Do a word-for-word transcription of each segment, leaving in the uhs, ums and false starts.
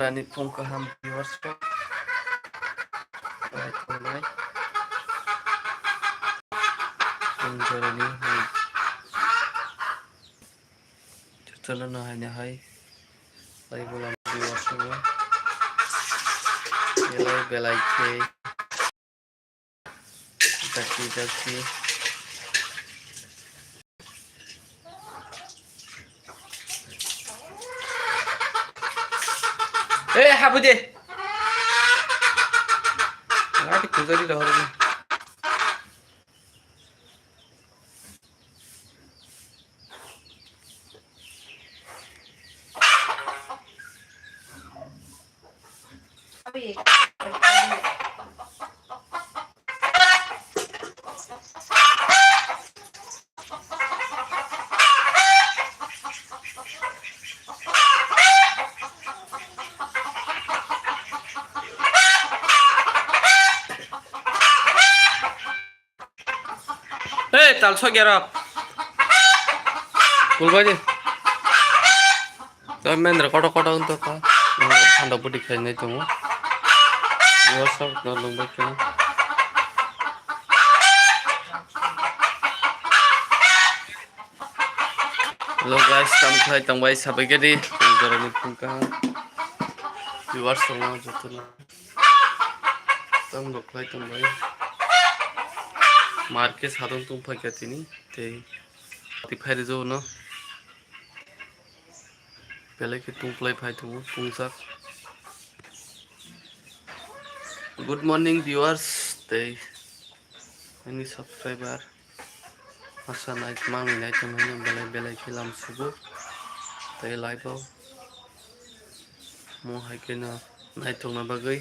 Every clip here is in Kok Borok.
Ani phung kaham viewers rok. Bai tongnai. Phung jorani hai. Jotono no hai no hai. Bai bola viewers rok. Belai belai khe. Dakti dakti. Eh, habu de. Ngati kuzari dah hari ni. Hey, tal sok ya rok. Kulbai di. Toi mendra koto koto unto ka. Thanda budi khai nai tongo. Yo sok no lungbai kena. Hello guys, tam khai tongbai sabai gedi. Tong jorani phung kaham. Viewers tongma jotono. Tam rok khlai tong bai. Market sadong tong phai kha tini tei tei phai rwjak no. Belai khe tong khlai phai tongo, tongsak. Good morning viewers tei ani subscriber. Asa nai mangni nai tong hino belai belai khe lam sugo tei live o mo hai khe no naithokna bagwi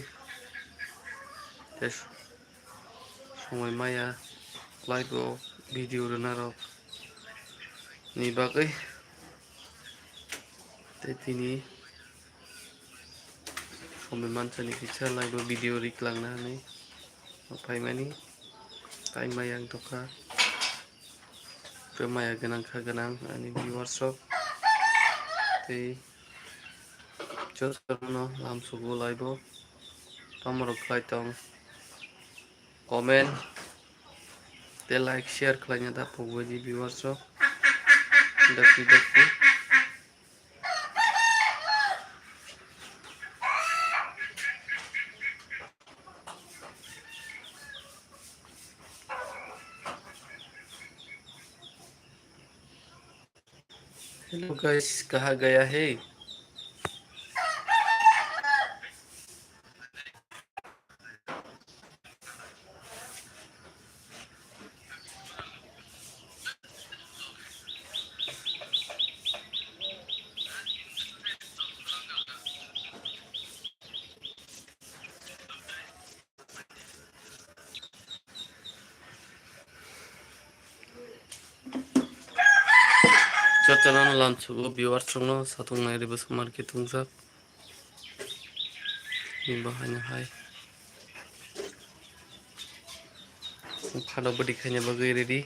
tei somoi maya live o video rwna rok ni bagwi tei tini somoi mansa ni kisa live o video riklang na hinwi phaimani tai maya wng tongkha. Tei maya gwnang kha gwnang ani viewers rok tei jotono lam sugo live o tamo rok khlai tong comment tei like share khlaina da pogbaidi viewers rok dakti dakti. Hello guys, kaha gaya hai? Jotono lam sugo viewers rokno satung nai rwbwswk market wngjak ni bahaino hai phano bwdwi khaina bagwi ready.